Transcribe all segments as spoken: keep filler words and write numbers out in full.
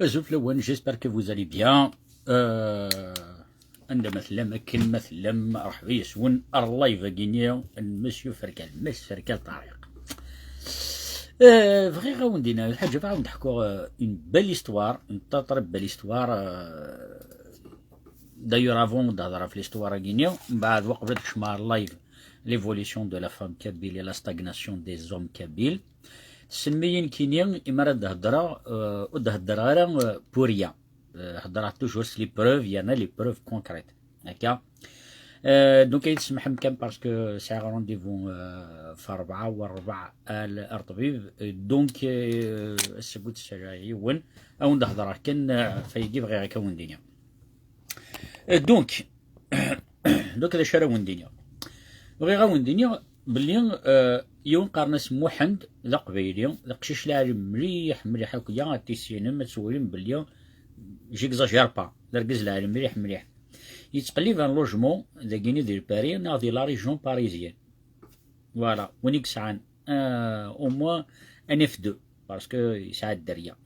Azul fell-awen, j'espère que vous allez bien. Euh, anda ma tellam, akken ma tellam, rḥba yes-wen ar live-agi-nni n Monsieur Ferkal, Mass Ferkal Ṭariq. Euh, bɣiɣ ad wen-d-iniɣ lḥaǧa, bɣiɣ ad wen-d-ḥkuɣ, euh, une belle histoire, une très très belle histoire. Euh, d'ailleurs, avant de هضر في l'histoire-agi-nni, mbeɛd waqbel ad kecmeɣ ar live, l'évolution de la femme kabyle et la stagnation des hommes kabyles. Semmi-yi nekkini, imi ara d-heddreɣ, euh, ur d-heddreɣ ara, euh, pour rien. Euh, heddreɣ toujours s les preuves, yerna les preuves concrètes. Akka. Euh, donc, ad yi-tsemḥem kan parce que sɛiɣ rendez-vous, euh, f rebɛa, wa rebɛa ar, ar ṭbib. Euh, donc, euh, ass-agi ur d-sɛiɣ yiwen. Ad wen-d-heddreɣ kan, euh, f ayagi bɣiɣ akka ad wen-d-iniɣ. Euh, donc, donc, d acu ara wen-d-iniɣ? Bɣiɣ ad wen-d-iniɣ belli, euh, yiwen qqaren-as Muḥend, d aqbayli, d aqcic lɛali mliḥ, mliḥ akk, ya ad t-tissinem, ad twalim belli j'exagère pas, d argaz lɛali mliḥ, mliḥ. Yettqellib un logement dagini di Paris neɣ di la région parisienne. Voilà, win i yesɛan, euh, au moins un F deux, parce que yesɛa dderya.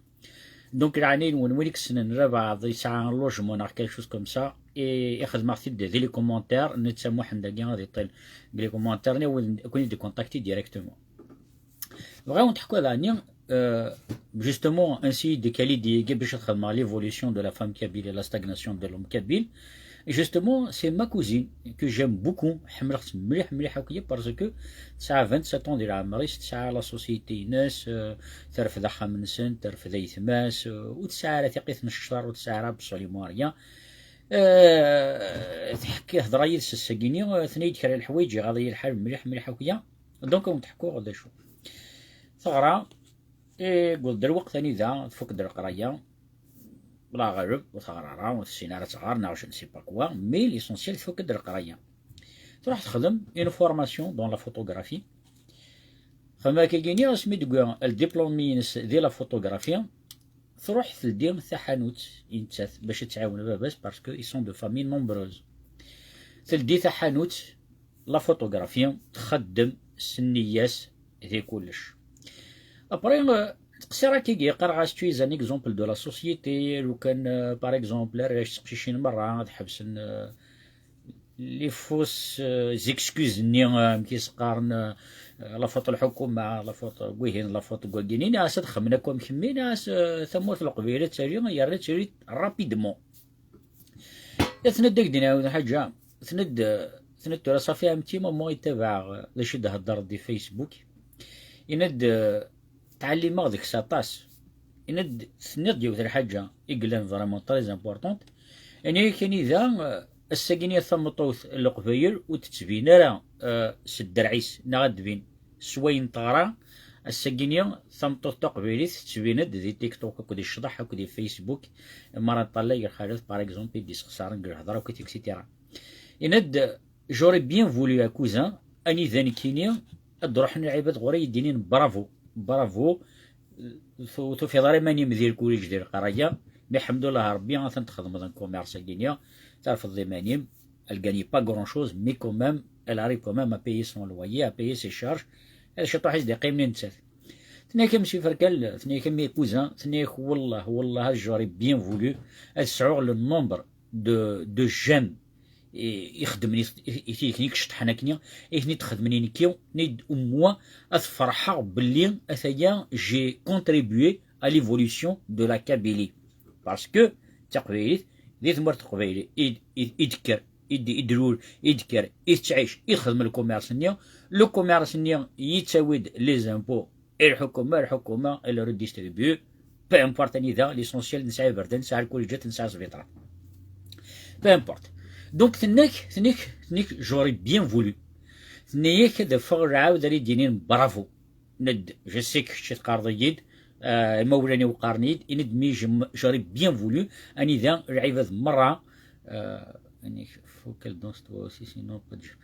Donc, leɛnaya-nwen, win i yessnen rabaɛḍ yesɛa un logement neɣ quelque chose comme ça, i, i xedmeɣ-t-id di les commentaires, netta Muḥend-agi ad iṭil deg les commentaires, neɣ ad ken-id-contacter directement. Bɣiɣ ad wen-d-ḥkuɣ daɣen, euh, justement, ainsi de qualité, bac ad xedmeɣ l'évolution de la femme kabyle et la stagnation de l'homme kabyle. Justement, c'est ma cousine que j'aime beaucoup, ḥemmleɣ-tt mliḥ, mliḥ akk, parce que tesɛa vingt-sept ans di leɛmer-is, tesɛa la société-ines, euh, terfed axxam-nsen, terfed ayetma-s, euh, ur tesɛa ara tiqqit n ccer, ur tesɛa ara absolument rien. Euh, teḥki, hedreɣ yid-s ass-agi-nni, euh, tenna-yi-d kra n leḥwayeǧ, iɣaḍ-iyi lḥal mliḥ, mliḥ akk. Donc, ad wen-d-ḥkuɣ d acu. Teɣra, eh, yewweḍ-d lweqt anida tfuk-d leqraya, la ɣaleb, ur teɣra ara, ur tessin ara ad tɣer, neɣ je ne sais pas quoi, mais l'essentiel tfuk-d leqraya. Truḥ texdem une formation dans la photographie. Xdem akkagi-nni, asmi d-tewwi ldiplum-ines di la photographie, truḥ teldi taḥanut i nettat bac ad tɛiwen baba-s, parce que ils sont de famille nombreuse. Teldi taḥanut, la photographie, txeddem s nneyya-s di kullec. Après, euh, teqsir akkagi, qqareɣ-as, tu es un exemple de la société, lukan, euh, par exemple, arrac teqcicin merra ad ḥebsen, euh, les fausses, euh, excuses-nni, euh, amek i s-qqaren, euh, la faute n lḥukuma, la faute n wihin, la faute n wagini, neɣ as ad xemmen akk am kemmi, neɣ as, euh, tamurt n Leqbayel ad tali, yerna ad tali rapidement. Tenna-d ak-d-nɛawed lḥaǧa, tenna-d, tenna-d tura, ça fait un petit moment i ttabaɛeɣ, euh, d acu i d-hedder di Facebook. Yenna-d, euh, ttɛellimeɣ deg-s aṭas. Yenna-d, tenniḍ-d yiwet lḥaǧa i yellan vraiment très importante. Yenna-yak anida, euh, ass-agi-nni tameṭṭut n Leqbayel ur d-tettbin ara, euh, s dderɛ-is, neɣ ad d-tbin s wayen teɣra. Ass-agi-nni tameṭṭut taqbaylit tettbin-d di TikTok akked di ccḍeḥ akked di Facebook. Mi ara neṭṭalay lxalat, par exemple, i d-isexsaren deg lhedra akked et cetera. Yenna-d, j'aurais bien voulu, a cousin, anida nekkini ad d-ruḥen lɛibad ɣur-i ad yi-d-inin bravo, bravo, tu-, tufiḍ ara iman-im di lkuliǧ, di leqraya, mais ḥemdullah Rebbi, atan txedmeḍ un commerce-agi-nni, terfeḍ iman-im, elle gagne pas grand-chose, mais quand même, elle arrive quand même à payer son loyer, à payer ses charges, d ciṭuḥ i s-d-iqqimen i nettat. Tenna-k a Monsieur Ferkal, tenna-k a mes cousins, tenna-k, wallah, wallah, j'aurais bien voulu ad sɛuɣ le nombre de, de j'aime i, ixedmen i, i, i, i iceṭṭḥen akkenni, i ten-id-xedmen i nekki, nid umwa ad ferḥeɣ belli ataya j'ai contribué à l'évolution de la Kabylie. Parce que d taqbaylit, di tmurt n Leqbayel i, i, i d-tekker, i d-, i d-lul, i d-tekker, i tettɛic, i texdem le commerce-nni. Le commerce-nni yettawi-d les impôts i lḥukuma, lḥukuma elle redistribue. Peu importe anida, l'essentiel nesɛa iberdan, nesɛa lkuliǧat, nesɛa sbiṭarat. Peu importe. Donc tenna-k, tenna-k, tenna-k, j'aurais bien voulu. Tenna-yak ad afeɣ lɛawd ara yi-d-yinin bravo. Ned, je sais que kečč teqqareḍ-iyi-d, euh, imawlan-iw qqaren-iyi-d, ini-d, mais je m-, j'aurais bien voulu, anida lɛibad merra, euh, يعني فوق الدونس toi aussi, sinon pas de jeu.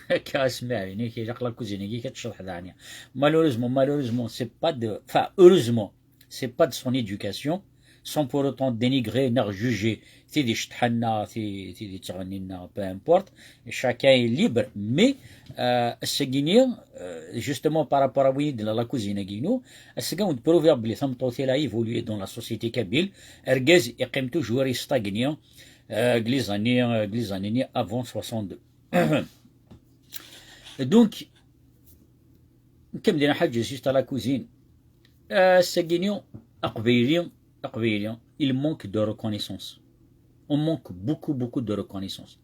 Akka, asmi, يعني, ilaq la cousine-agi ad tecḍeḥ daɣen. Malheureusement, malheureusement, c'est pas de, enfin, heureusement, c'est pas de son éducation. sans pour autant dénigrer neɣ juger tid iceṭṭḥen neɣ ti- tid ittɣennin neɣ peu importe, chacun est libre, mais euh, ass-agini, euh, justement par rapport à win i d-nella la cousine-agi-inu, ass-agi on prouver belli tameṭṭut elle a évolué dans la société kabyle, argaz iqqim toujours yestagni euh, deg les années, euh, deg les années avant soixante-deux. Donc, comme dit Hadj, juste à la cousine, euh, ass-agini, aqbayli, aqbayli, il manque de reconnaissance. On manque beaucoup, beaucoup de reconnaissance.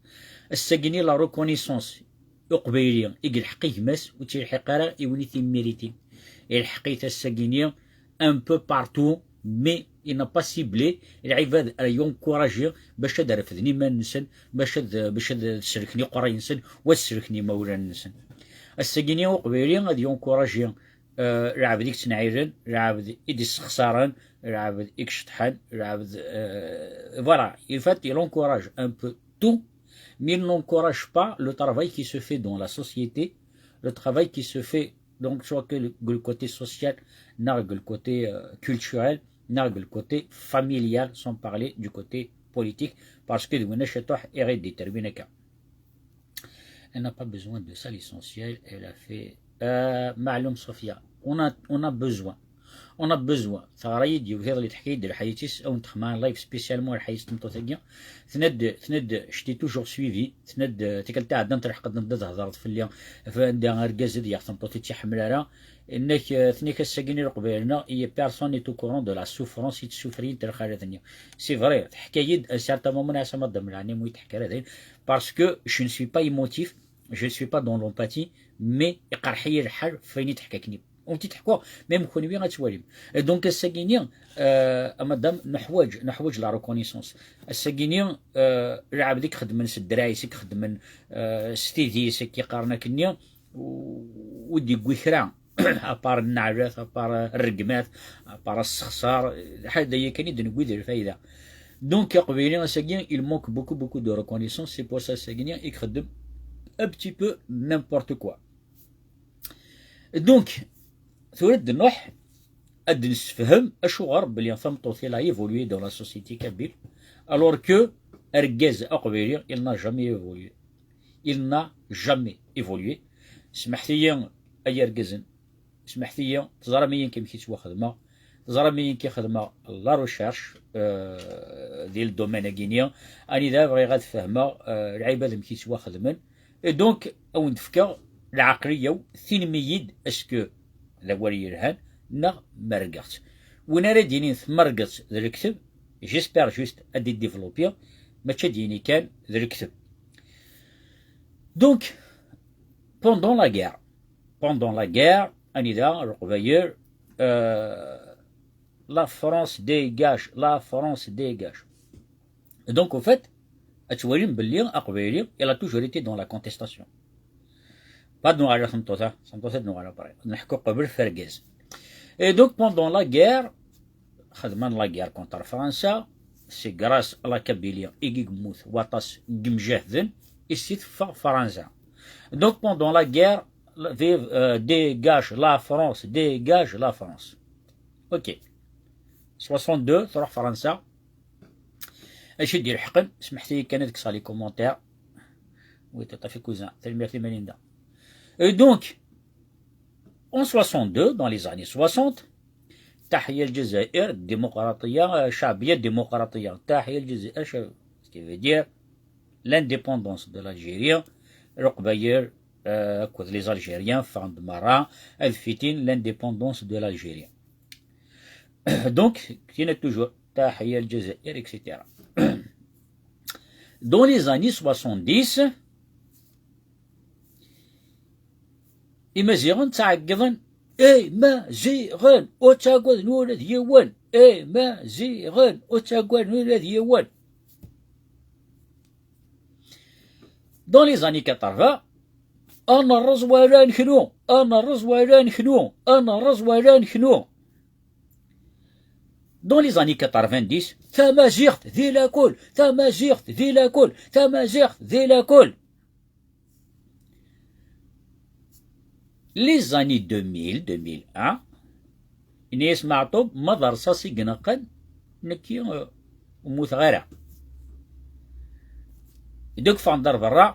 Ass-agini, la reconnaissance, aqbayli, i yelḥeq i gma-s, ur tt-yelḥiq ara i win i t-imméritin. Yelḥeq-it ass-agini, un peu partout, mais il n'a pas ciblé lɛibad ara yencourager bac ad refden iman-nsen, bac ad, bac ad sellken iqerray-nsen, u ad sellken imawlan-nsen. Ass-agini uqbayli ad yencourager euh, lɛebd i yettnɛilen, lɛebd i d-issexsaren, lɛebd i iceṭṭḥen, lɛebd, euh, voilà, en fait, il encourage un peu tout, mais il n'encourage pas le travail qui se fait dans la société, le travail qui se fait donc soit que le, le côté social, neɣ le côté euh, culturel, neɣ le côté familial, sans parler du côté politique, parce que d winna ciṭuḥ i ɣ-id-yetterwin akka. Elle n'a pas besoin de ça, l'essentiel, elle a fait. Euh, Ma'lum Sofia, on a, on a besoin. On a besoin. Teɣra-yi-d yiwet iḍelli teḥka-yi-d lḥayat-is, ad wen-texma un live spécialement lḥayat n tmeṭṭut-agi. Tenna-d, tenna-d, je t'ai toujours suivi. Tenna-d, tikkelt iɛeddan telḥeq-d ad d-hedreḍ fell-i. Anda argaz ad yaɣ tameṭṭut i tt-iḥemmel ara. Inna-k, euh, tenna-k ass-agi i Leqbayel-nneɣ, il y a personne n'est au courant de la souffrance i d-ssufrint lxalat-nni. C'est vrai, teḥka-yi-d un certain moment, Ɛisa Madam Lɛani, mu yi-d-teḥka ara dayen, parce que je ne suis pas émotif, je ne suis pas dans l'empathie, mais iqerḥ-iyi lḥal f wayen i d-teḥka-k-nni. Ur t-id-ḥkuɣ, même kenwi ad twalim. Et donc, ass-agi-nni, euh, a madame, neḥwaǧ, neḥwaǧ la reconnaissance. Ass-agi-nni, euh, lɛebd i ixeddmen s ddreɛ-is, i ixeddmen, euh, s tidi-s, i k-iqqaren akken-nni, u-, ur d-yewwi kra, à part nneɛlat, à part rregmat, à part ssexṣar, lḥal d aya kan i d-newwi d lfayda. Donc, aqbayli ass-agi, il manque beaucoup, beaucoup de reconnaissance, c'est pour ça ass-agi i ixeddem un petit peu n'importe quoi. Donc, tura d-nruḥ ad d-nessefhem acuɣer belli tameṭṭut elle a évolué dans la société kabyle, alors que argaz aqbayli, il n'a jamais évolué. Il n'a jamais évolué. Smeḥt-iyi ay argazen, smeḥt-iyi, teẓram-iyi amek i ttwaxedmeɣ, teẓram-iyi amek i xedmeɣ la recherche, euh, di le domaine-agi-nni, anida bɣiɣ ad fehmeɣ, euh, lɛibad amek i ttwaxedmen. Et donc, ad wen-d-fkeɣ lɛeqliya-w, tinem-iyi-d, est-ce que d awal yelhan neɣ merrgeɣ-tt? Win ara d-yinin tmerrgeḍ-tt d lekdeb, j'espère juste ad d-développer, mačči ad d-yini kan d lekdeb. Donc, pendant la guerre, pendant la guerre, anida Leqbayel, euh, la France dégage, la France dégage. Donc, au fait, ad twalim belli aqbayli, il a toujours été dans la contestation. Pas de noir à la tameṭṭut-a, tameṭṭut-a d noir à Paris. Nḥekku qbel f argaz. Et donc, pendant la guerre, xedmen la guerre contre França, c'est grâce à la Kabylie i yemmut waṭas n yimjahden, i s-teffeɣ Fransa. Donc, pendant la guerre, vive, euh, dégage la France, dégage la France. Ok. Soixante-deux, truḥ Fransa. Acu d-ilḥeqen, smeḥt-iyi kan ad kkseɣ les commentaires. Oui, tout à fait, cousin. Tanemmirt i Melinda. Et donc, en soixante-deux, dans les années soixante, تحيا الجزائر ديمقراطية، شعبية ديمقراطية. تحيا الجزائر, ce qui veut dire l'indépendance de l'Algérie. Leqbayel, euh, akked les Algériens, ffɣen-d merra, ad fitin l'indépendance de l'Algérie. Donc, كاينة toujours تحيا الجزائر, et cetera. Dans les années soixante-dix, Imaziɣen ttɛeggiḍen: Imaziɣen, ur ttagaden ula d yiwen! Imaziɣen, ur ttagaden ula d yiwen! Dans les années quatre-vingts, ad nerreẓ wala neknu, ad nerreẓ wala neknu, ad nerreẓ wala neknu. Dans les années quatre-vingt-dix, tamaziɣt di lakul, tamaziɣt di lakul, tamaziɣt di lakul. Les années deux mille, deux mille un, Inna-yas Meɛṭub: ma d rṣaṣ i ineqqen, Nekki, euh, ur mmuteɣ ara. Deg ffɣen-d ar berra,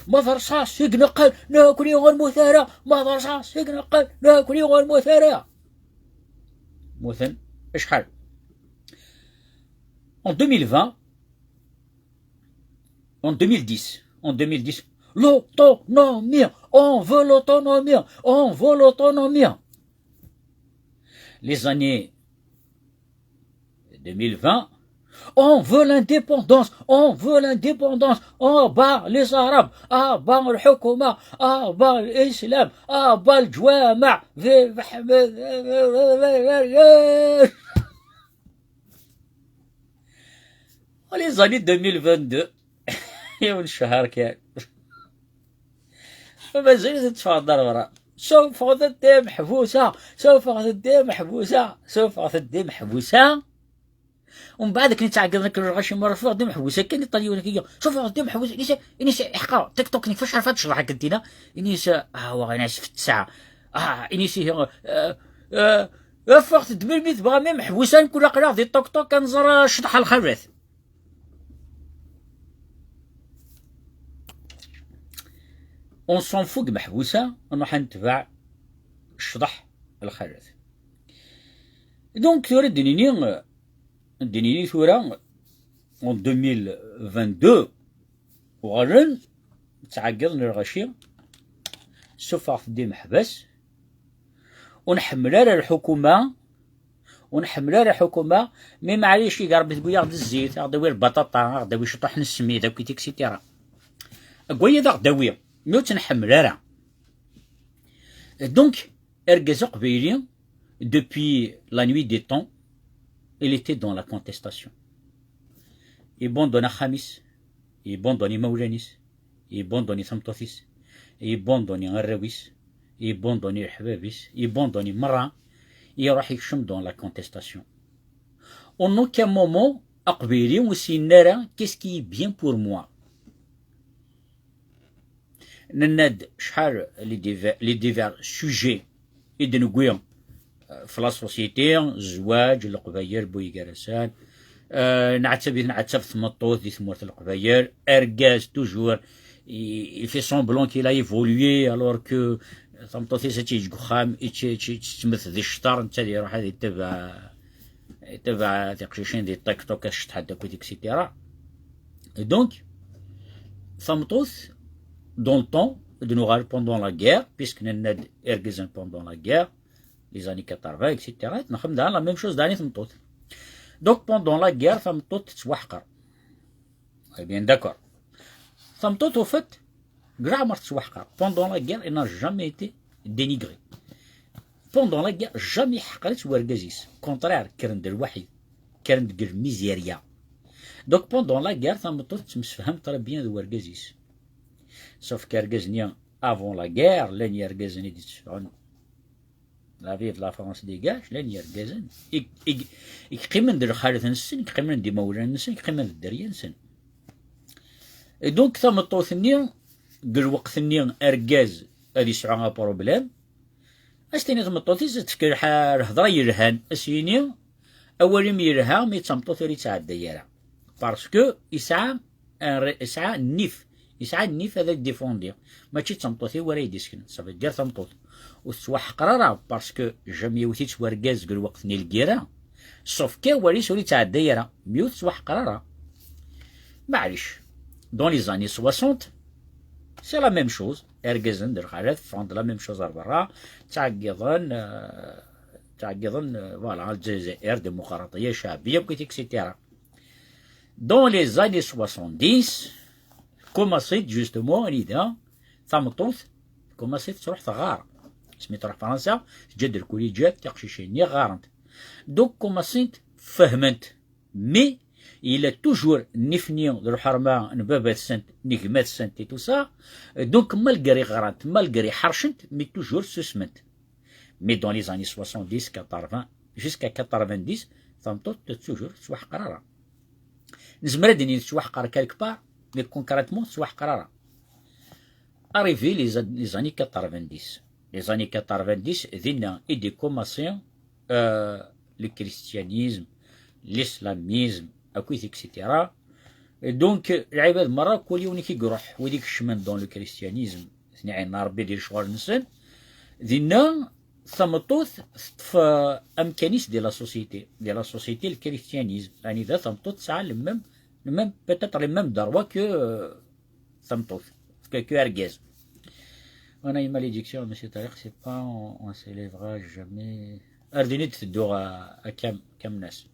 ma d rṣaṣ i ineqqen, nekkni ur nemmut ara, ma d rṣaṣ i ineqqen, nekkni ur nemmut ara. Mmuten acḥal? En deux mille vingt, en deux mille dix, en deux mille dix, l'autonomie, on veut l'autonomie, on veut l'autonomie. Les années deux mille vingt, on veut l'indépendance, on veut l'indépendance, à bas les Arabes, à bas الحكومة, à bas الإسلام, à bas الجوامع, vive أحمد. Les années deux mille vingt-deux, yiwen ccehar kan. Mazal tetteffɣeḍ ar berra. Suffɣet-d imeḥbusa, suffɣet-d imeḥbusa, suffɣet-d imeḥbusa. Umbeɛd akken i ttɛeggiḍen akken lɣaci ma rfuɣ-d imeḥbusa kan iṭalyunen akka. Suffɣet-d imeḥbusa, inis, inis iḥqa, TikTok nek fac ɛarf ad tecḍeḥ akken tina. Inis, ah, wa, inis f ttesɛa. Ah, inis ihi, ah, ah, ffɣet-d melmi tebɣam imeḥbusa, nekkni aql-aɣ di TikTok ad nẓer, ah, ccḍeḥ lxalat. On s'en fout deg meḥbusa, nruḥ ad netbeɛ ccḍeḥ lxalat. Donc, tura d-nini, d-nini tura, en deux mille vingt-deux, uɣalen ttɛeggiḍen lɣaci, suffɣet-d imeḥbas, ur nḥemmel ara lḥukuma, ur nḥemmel ara lḥukuma, mais maɛlic, i Rebbi tewwi-aɣ-d zzit, aɣ-d-awi lbaṭaṭa, aɣ-d-awi ciṭuḥ n ssmid, akkit, et cetera. Deg waya d aɣ-d-awi, mais ur tt-nḥemmel ara. Donc, argaz aqbayli, depuis la nuit des temps, il était dans la contestation. Yebundun axxam-is, yebundun imawlan-is, yebundun i tmeṭṭut-is, yebundun i arraw-is, yebundun i leḥbab-is, yebundun i merra, iruḥ yekcem dans la contestation. En aucun moment, aqbayli ur s-yenna ara qu'est-ce qui est bien pour moi. Nenna-d acḥal les divers, les divers sujets i d-newwi, euh, f la société, zzwaǧ, leqbayel, bu yiger-asen, euh, nɛettab-it, nɛettab tmeṭṭut di tmurt n leqbayel, argaz, toujours, il, il fait semblant qu'il a évolué, alors que tameṭṭut-is ad tt-yeǧǧ deg uxxam, i tt-, i tt-, i tt-, tettmet di cceṭer, netta ad iruḥ ad ittabaɛ, ittabaɛ tiqcicin di TikTok, ad ceṭṭḥent akkit, et cetera. Et donc, tameṭṭut, dans le temps, d-nuɣal pendant la guerre, puisque nenna-d irgazen pendant la guerre, les années quatre-vingts, et cetera, nxeddem daɣen la même chose daɣen i tmeṭṭut. Donc, pendant la guerre, tameṭṭut tettwaḥqer. Eh bien, d'accord. Tameṭṭut, au fait, deg leɛmer tettwaḥqer. Pendant la guerre, elle n'a jamais été dénigrée. Pendant la guerre, jamais ḥeqren-tt wergaz-is. Au contraire, kkren-d lwaḥid. Kkren-d deg lmizirya. Donc, pendant la guerre, tameṭṭut tettemsefham très bien d wergaz-is. Sauf que argaz-nni, avant la guerre, llan yergazen i d-itteffɣen. La vie de la France dégage, llan yergazen i, i, i yeqqimen d lxalat-nsen, i yeqqimen d imawlan-nsen, i yeqqimen d dderya-nsen. Et donc, tameṭṭut-nni, deg lweqt-nni, argaz ad yesɛu un problème, ad s-tini tmeṭṭut-is, ad tefk lḥ-, lhedra yelhan, ad s-yini, awal-im yelha, mi d tameṭṭut ur yettɛedday ara. Parce que yesɛa un ré-, yesɛa nnif, yesɛa nnif ad ak-défendiɣ. Mačči d tameṭṭut-iw ara yi-d-iseknen. Ça veut dire tameṭṭut ur tettwaḥqer ara, parce que jamais yewwet-itt wergaz deg lweqt-nni n lgirra. Sauf que awal-is ur yettɛedday ara, mais ur tettwaḥqer ara. Maɛlic, dans les années soixante, c'est la même chose. Irgazen d lxalat ffɣen-d la même chose ar berra, ttɛeggiḍen, euh, ttɛeggiḍen, euh, voilà, Lezzayer, Dimuqraṭiya, Ccaɛbiya, et cetera. Dans les années soixante-dix, commencent justement, anida, tameṭṭut, commencent tettruḥ tɣar. Asmi truḥ Fransa, teǧǧa-d lkuliǧat, tiqcicin-nni ɣarent. Donc, commencent fehment. Mais, il a toujours nnif-nni d lḥerma n baba-tsent, n gma-tsent et tout ça. Donc, malgré ɣrant, malgré ḥercent, mais toujours susment. Mais dans les années soixante-dix, quatre-vingts, jusqu'à quatre-vingt-dix, tameṭṭut toujours tettwaḥqer ara. Nezmer ad d-nini tettwaḥqer quelque part, mais concrètement tettwaḥqer ara. Arrivé les, les années quatre-vingt-dix. Les années quatre-vingt-dix, dinna i d-ikumaṣi, euh, le christianisme, l'islamisme, akkit, et cetera. Donc, lɛibad merra, kul yiwen i k-iruḥ, wid i ikecmen dans le christianisme, tniɛin n Ṛebbi di lecɣal-nsen, dinna tameṭṭut teṭṭef, euh, amkan-is di la société, di la société, le christianisme. Anida tameṭṭut tesɛa le même, le même, peut-être les mêmes droits que, euh, tameṭṭut, que, que argaz. On a une malédiction, monsieur Tariq, c'est pas, on, on s'élèvera jamais. Ardini de tedduɣ à, à Cam, Camnas.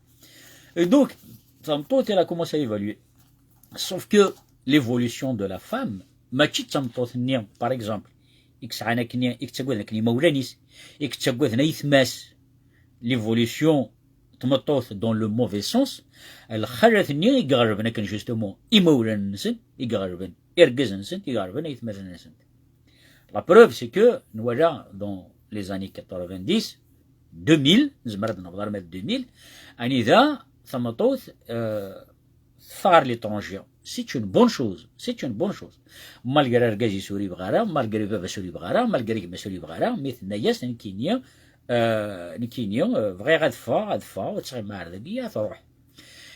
Et donc, tameṭṭut, elle a commencé à évoluer. Sauf que l'évolution de la femme, mačči d tameṭṭut-nni, par exemple, i yesɛan akken, i yettaggaden akken imawlan-is, i yettaggaden aytma-s, l'évolution tmeṭṭut dans le mauvais sens, lxalat-nni i iɣelben akken justement imawlan-nsen, i iɣelben irgazen-nsen, i iɣelben aytmaten-nsen. La preuve, c'est que nwala dans les années quatre-vingt-dix, deux mille, nezmer ad nehḍer ma d deux mille, anida tameṭṭut, euh, teffeɣ ɣer l'étranger. C'est une bonne chose, c'est une bonne chose. Malgré argaz-is ur yebɣi ara, malgré baba-s ur yebɣi ara, malgré gma-s ur yebɣi ara, mi tenna-yas, nekkini, euh, nekkini, euh, bɣiɣ ad ffɣeɣ, ad ffɣeɣ, ur ttɣimiɣ ara dagi, ad truḥ.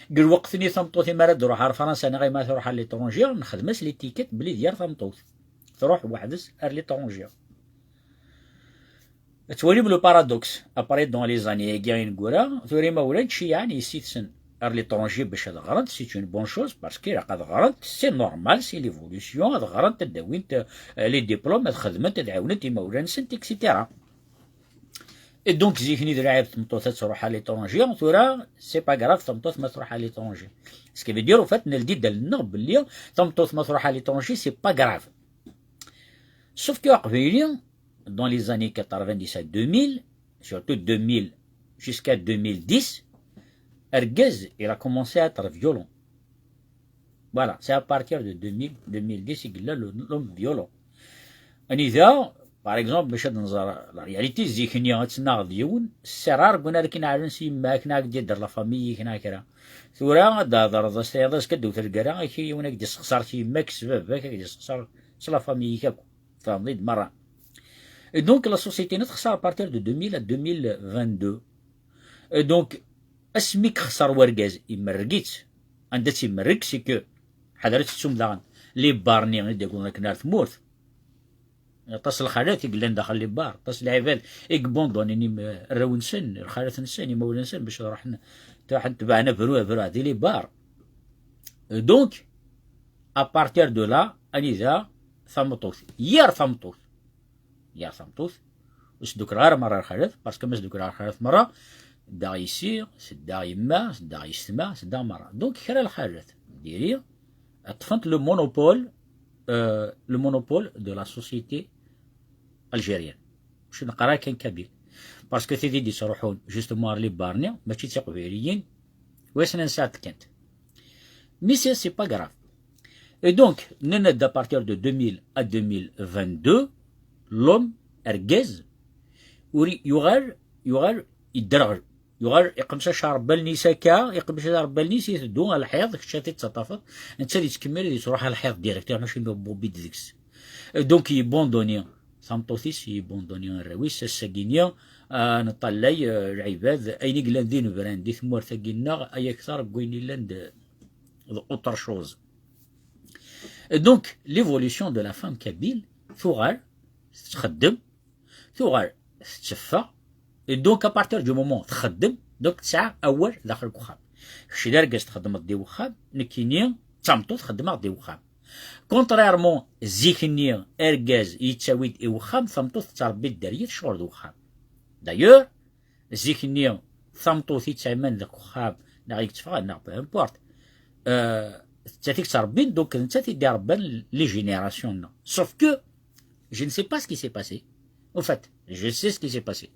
Deg lweqt-nni tameṭṭut imi ara d-truḥ ɣer Fransa neɣ imi ara truḥ à l'étranger, nexdem-as l'étiquette belli d yir tameṭṭut. Truḥ weḥd-s ar l'étranger. Tettwalim le paradoxe, après dans les années-agi ineggura, tura imawlan ttceyyiɛen yessi-tsen ar l'étranger bac ad ɣrent, c'est une bonne chose, parce que ilaq ad ɣrent, c'est normal, c'est l'évolution, ad ɣrent, ad d-awint, euh, les diplômes, ad xedment, ad ɛiwnent imawlan-nsent, et cetera. Et donc, zik-nni d lɛib tmeṭṭut ad truḥ à l'étranger, tura, c'est pas grave, tameṭṭut ma truḥ à l'étranger. Ce qui veut dire, au fait, neldi-d allen-nneɣ belli tameṭṭut ma truḥ à l'étranger, c'est pas grave. Sauf que aqbayli, dans les années quatre-vingt-dix à deux mille, surtout deux mille jusqu'à deux mille dix, argaz, il a commencé à être violent. Voilà, c'est à partir de deux mille, deux mille dix i yella le, l'homme violent. Anida, par exemple, bac ad nẓer la réalité, zik-nni ad tennaɣ d yiwen, sser ar guna akken ɛren s yemma-k, neɣ ad d-yedder la famille-ik, neɣ kra. Tura ad d-thedreḍ, ad s-tɛiḍ, azekka ad d-tewwet lgara, ak yiwen ad k-d-yessexṣar s yemma-k, s baba-k, ad k-d-yessexṣar s la famille-ik akk. Tfehmeḍ-iyi-d merra. Et donc, la société-nni texṣer à partir de deux mille à deux mille vingt-deux. Et donc, asmi yexṣer wergaz, imerreg-itt. Anda tt-imerreg, c'est que, ḥader ad tettum daɣen, les bars-nni i d-yewwḍen akken ar tmurt. Aṭas n lxalat i yellan daxel les bars, aṭas n lɛibad i yebundunin im-, arraw-nsen, lxalat-nsen, imawlan-nsen, bac ad ruḥen, ruḥen tebɛen abru, abru di les bars. Donc, à partir de là, anida tameṭṭut, yir tameṭṭut, yir tameṭṭut, ur sdukreɣ ara merra lxalat, parce que ma sdukreɣ lxalat merra, ddaɣ yessi, seddaɣ yemma, seddaɣ yessetma, seddaɣ merra. Donc, kra lxalat, diri, ṭṭfent le monopole, euh, le monopole de la société algérienne. Ur neqqar ara kan kabyle. Parce que tid i d-yettruḥun, justement, ar les bars-nni, mačči d tiqbayliyin, wissen ansa ad kkant. Mais c'est, c'est pas grave. Et donc, nenna-d à partir de deux mille à deux mille vingt-deux, l'homme, argaz, ur i-, yuɣal, yuɣal, yedderɣel. Yuɣal, iqmec acerb allen-is akka, iqmec acerb allen-is, iteddu ɣer lḥiḍ, kečč ad t-id-taṭṭafeḍ, netta ad yettkemmil ad yettruḥ ɣer lḥiḍ direct, mačči d bobid deg-s. Donc, yebunduni tameṭṭut-is, yebunduni arraw-is, ass-agi-nni, ah, neṭṭallay, eh, lɛibad, ayen i yellan d inebran di tmurt-agi-nneɣ, ay akter n wayen yellan d, d autre chose. Et donc, l'évolution de la femme kabyle, tuɣal, tettxeddem, tuɣal, tetteffeɣ, et donc, à partir du moment txeddem, donc, tesɛa awal daxel n uxxam. Kečč d argaz txeddmeḍ di uxxam, nekkini d tameṭṭut xeddmeɣ di uxxam. Contrairement, zik-nni, argaz yettawi-d i uxxam, tameṭṭut tettrebbi dderya tecɣel d uxxam. D'ailleurs, zik-nni, tameṭṭut yettɛiman deg uxxam, neɣ yetteffeɣ, neɣ peu importe, euh, d nettat i yettrebbin, donc d nettat i d-irebban les générations-nneɣ. Sauf que, je ne sais pas ce qui s'est passé. Au fait, je sais ce qui s'est passé.